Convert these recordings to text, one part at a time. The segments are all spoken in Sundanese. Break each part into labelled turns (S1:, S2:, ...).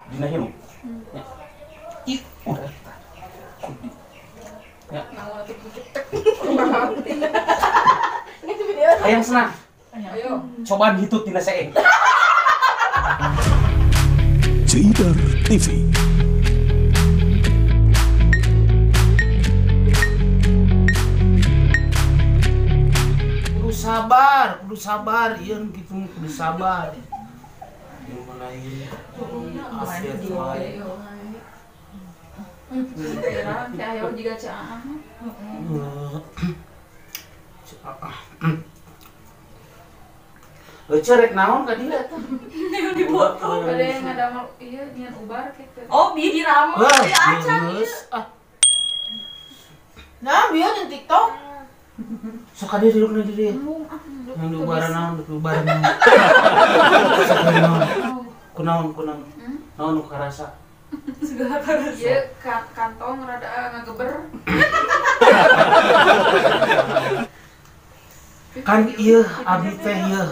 S1: Dina hirup. Ya. Ih, udah tah. Kudi. Ya. Hayang senang.
S2: Ayo.
S1: Cobaan hitut dina seeng.
S3: Ceidar TV.
S1: Kudu sabar, ieu kitu kudu sabar. Ieu mah lain. Update wae.
S2: Ayo juga caah.
S1: Euceu rek naon ka dieu eta?
S2: Dipotong. Ada yang ngadamel ieu nyian ubar kitu. Oh, bieu diramal di acan ieu.
S4: Nah, bieu di TikTok.
S1: Sok ka dieu duduk di dieu. Yang diubaran naon, diubaran naon. Sok naon. Kunaon, kunaon. Naon nu karasa?
S2: Segala karasa. Ieu kantong rada ngageber.
S1: Kan ieu abi teh ieu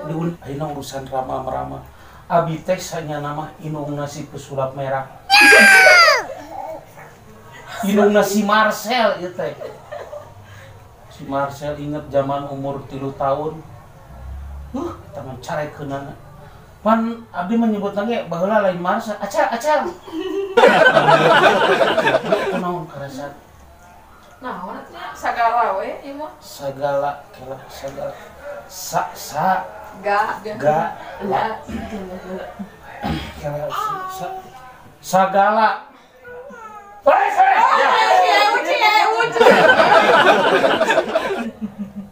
S1: diun ayeuna urusan rama-rama. Abi teh sanyana mah inungna si pesulap merah. Inungna si Marcel ieu teh. Si Marcel inget zaman umur 3 tahun. Eta mah carekeunana. Pan abdi menyebut lagi baheula lain Marcel, acal acal. Kunaon karasa?
S2: Naon atuh sagala we ieu mah.
S1: Sagala kela sagala. Sa sa
S2: ga
S1: ga la. Kela sa sagala.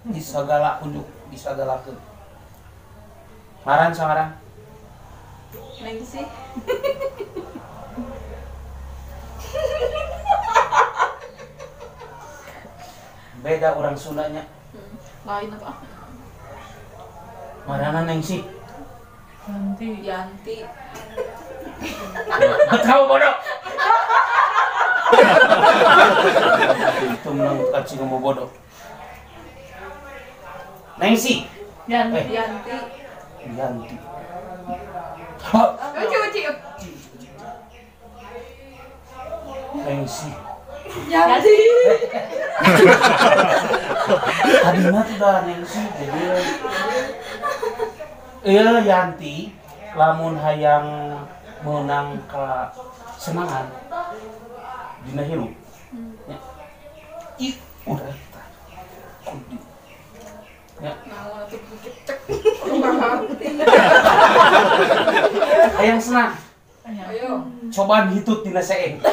S1: Di sagala unjuk disagalakeun. Ngaran sangaran?
S2: Neng sih.
S1: Beda orang Sundanya.
S2: Lain apa?
S1: Marana Neng sih.
S2: Yanti. Yanti.
S1: Tahu bodoh. Itu menang kacing ngomong bodoh. Neng sih.
S2: Yanti. Yanti.
S1: Yanti.
S2: Uci uci.
S1: Neng sih.
S2: Yanti.
S1: Tadi mah tuh dah Nengsi jadi iya Yanti lamun hayang menang ka senangan dina hirup. Ya. Ih, udah tah. Kudi. Ya.
S2: Naon atuh cek.
S1: Hayang senang.
S2: Ayo.
S1: Cobaan hitut dina seeng.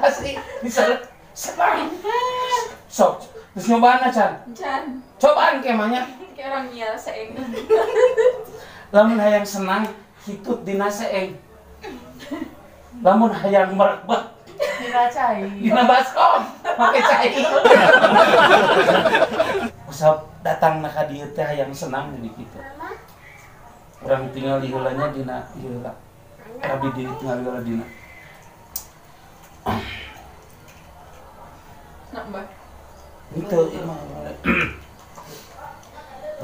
S1: Asli bisa senang. Sok, terus nyobaan acan.
S2: Can.
S1: Cobaan kemahnya.
S2: Kayak orang nyiar seeng.
S1: Lamun hayang senang hitut dina seeng. Lamun hayang merekbek
S4: dina cai.
S1: Dina baskom make cai. Usap datang na ka dieu teh hayang senang jadi kitu. Urang tinggal di heulanya dina ieu lah. Abi di tinggal heula dina.
S2: Nak mbak.
S1: Itu mah.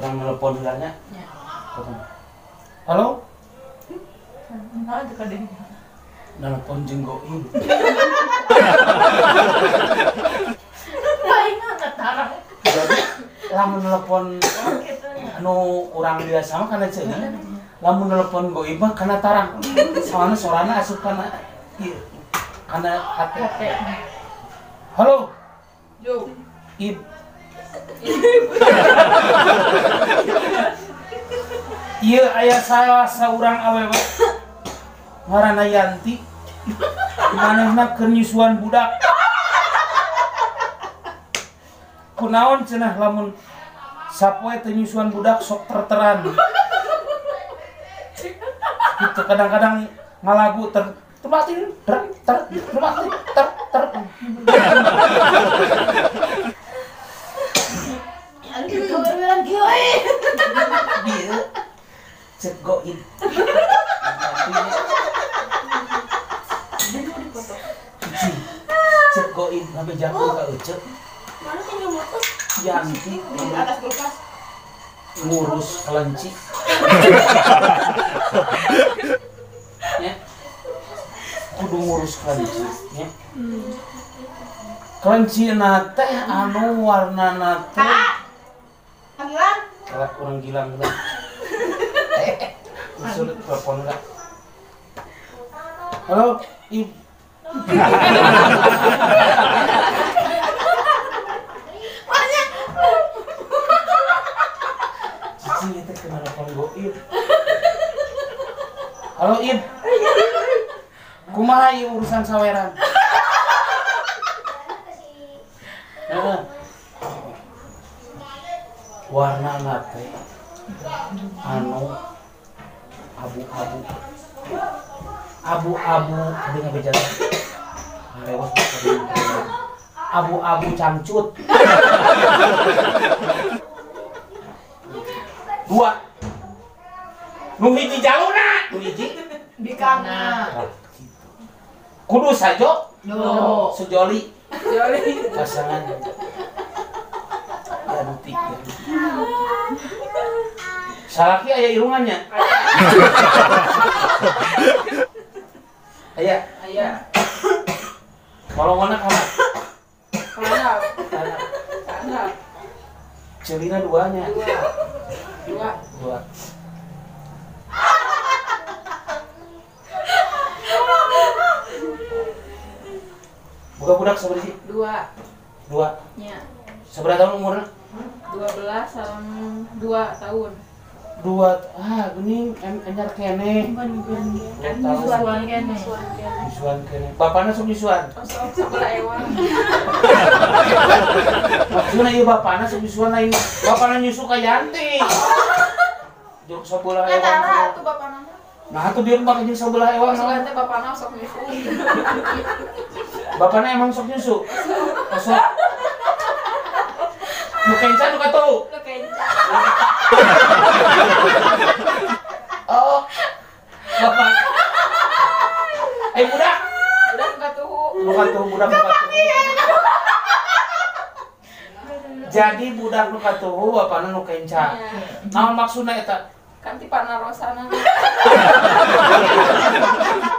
S1: Orang nelpon heulanya.
S2: Ya.
S1: Halo?
S4: Nah, itu kadang.
S1: Nelpon jeung goib.
S4: Paling ngetarang.
S1: Jadi lamun nelpon anu urang biasa mah kana ceunah. Lamun nelpon goib mah kana tarang. Soalna sorana asup kana ieu. Kana hate. Halo.
S2: Yo.
S1: Ib. Ieu aya salah saurang awewe ngaranna Yanti. Manehna keur nyusuan budak. Kunaon cenah lamun sapoe teu nyusuan budak sok terteran. Gitu kadang-kadang ngalagu ter ter ter ter ter. Dieu cek goib. Cek goib sampai jatuh ka Ece.
S4: Mana tinggal motor?
S1: Yanti
S4: di atas kulkas.
S1: Ngurus kelenci. Kelenci teh anu warna teh.
S4: Panggilan?
S1: Kalau kurang gilang lah. Sulit telepon lah. Halo, Ibu. Cici itu kena telepon goib. Halo Ib. Kumaha ieu urusan saweran? Heeh. Warna teh anu abu-abu. Abu-abu tadi ngabejalan. Lewat abu-abu cangcut. Dua. Nu hiji jaluna, nu hiji
S4: bikangna.
S1: Kudu sajo, sejoli.
S2: Sejoli.
S1: Pasangan. Yanti. Salaki aya irungannya. Aya.
S2: Aya.
S1: Kolongona kana.
S2: Kana. Kana.
S1: Celina duanya.
S2: Dua.
S1: Dua. Buka budak seberapa sih?
S2: Dua.
S1: Dua.
S2: Ya.
S1: Seberapa tahun umurnya?
S2: 12 sama 2 tahun.
S1: 2 ah geuning anyar kene.
S4: Nyusuan kene.
S1: Nyusuan kene. Bapana sok nyusuan.
S2: Sok sebelah ewang.
S1: Maksudna ieu bapana sok nyusuan lain. Bapana nyusu ka Yanti. Jeruk sebelah ewang.
S2: Eta atuh bapana.
S1: Nah atuh dia mah jeung sebelah ewang.
S2: Maksudna teh bapana sok nyusu.
S1: Bapana emang sok nyusu. Sok. Nu kenca nu katuh?
S2: Nu kenca.
S1: Oh. Bapak. Eh budak.
S2: Budak nu katuhu.
S1: Nu katuhu budak nu katuhu. Jadi budak nu katuhu bapana nu kenca. Naon maksudna eta?
S2: Kan ti panarosana.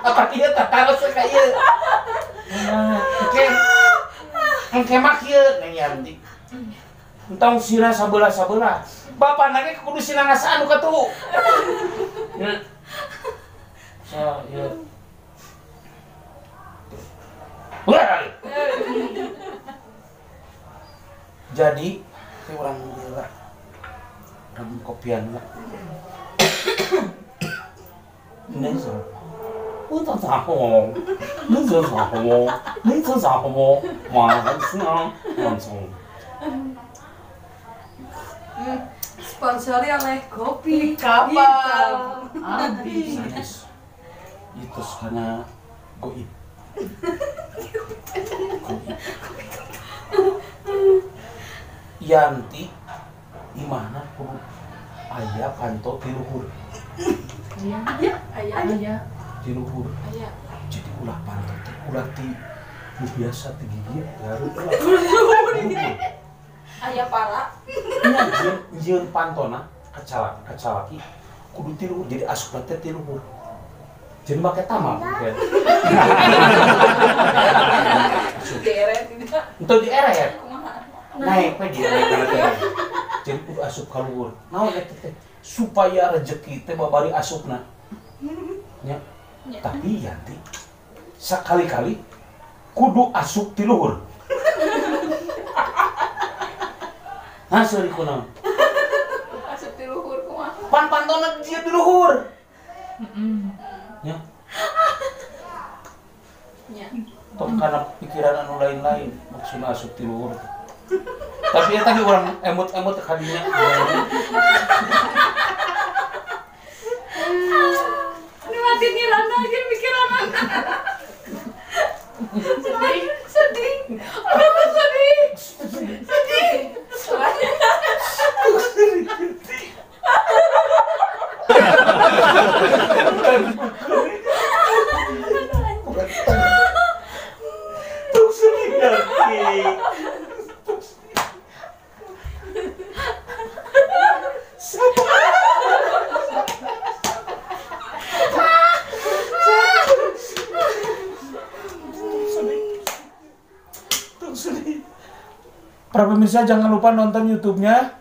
S1: Apa ieu tataros ka ieu? Engke. Engke mah kieu Neng Yanti. Entong sira sabelah-sabelah. Bapana ge kudu sina ngasaan nu katuhu. Ya. So, ieu. Wah. Jadi, si urang ieu lah. Urang kopian lah. 恁说，我咋咋好？恁这咋好？恁这咋好？哇，是啊，王总。
S2: Sponsori oleh kopi kapal.
S4: Abi.
S1: Itu karena goib. Yanti di mana kudu aya panto ti luhur.
S2: Aya, aya,
S1: ti luhur.
S2: Aya.
S1: Jadi ulah panto teh ulah ti nu biasa ti gigit garuk ulah.
S2: Aya pala.
S1: Nya jeung pantona kacalaki kudu ti luhur jadi asupna teh ti luhur. Jadi make tamam kan.
S2: Dieret tidak.
S1: Enteu dieret. Naik we dieret. Jadi kudu asup ka luhur. Naon eta teh supaya rezeki teh babari asupna. Nya. Tapi Yanti sakali-kali kudu asup ti luhur. Nah, seuri kunaon?
S2: Asup ti luhur kumaha?
S1: Pan pantona dia di luhur. Nya.
S2: Nya.
S1: Tong kana pikiran anu lain-lain maksudna asup ti luhur. Tapi ya tadi orang emut-emut kadinya.
S2: Ini mati ngilang lagi pikiran. Sedih, sedih. Aduh, sedih. Sedih.
S1: Sedih. Siapa? Para pemirsa jangan lupa nonton YouTube-nya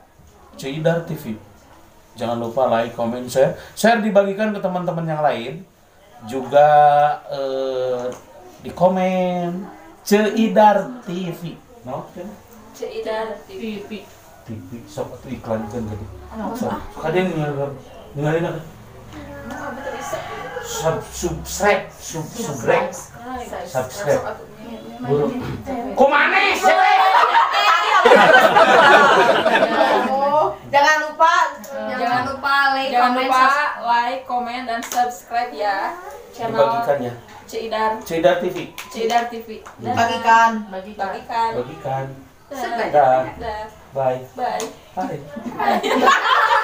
S1: Ceu Idar TV. Jangan lupa like, comment, share. Share dibagikan ke teman-teman yang lain. Juga di komen Ceu Idar TV. No?
S2: Ceu Idar TV.
S1: TV sok atuh iklankeun tadi. Sok kadieu ninggalin apa? Subscribe, subscribe, subscribe. Buru. Kumane sih?
S4: Jangan lupa, like,
S2: jangan lupa like, komen dan subscribe ya. Channel
S1: dibagikan ya.
S2: Ceu Idar.
S1: Ceu Idar TV.
S2: Ceu Idar TV.
S4: Bagikan.
S2: Bagikan.
S1: Bagikan.
S2: Dah.
S1: Bye.
S2: Bye.
S1: Bye.
S2: Bye.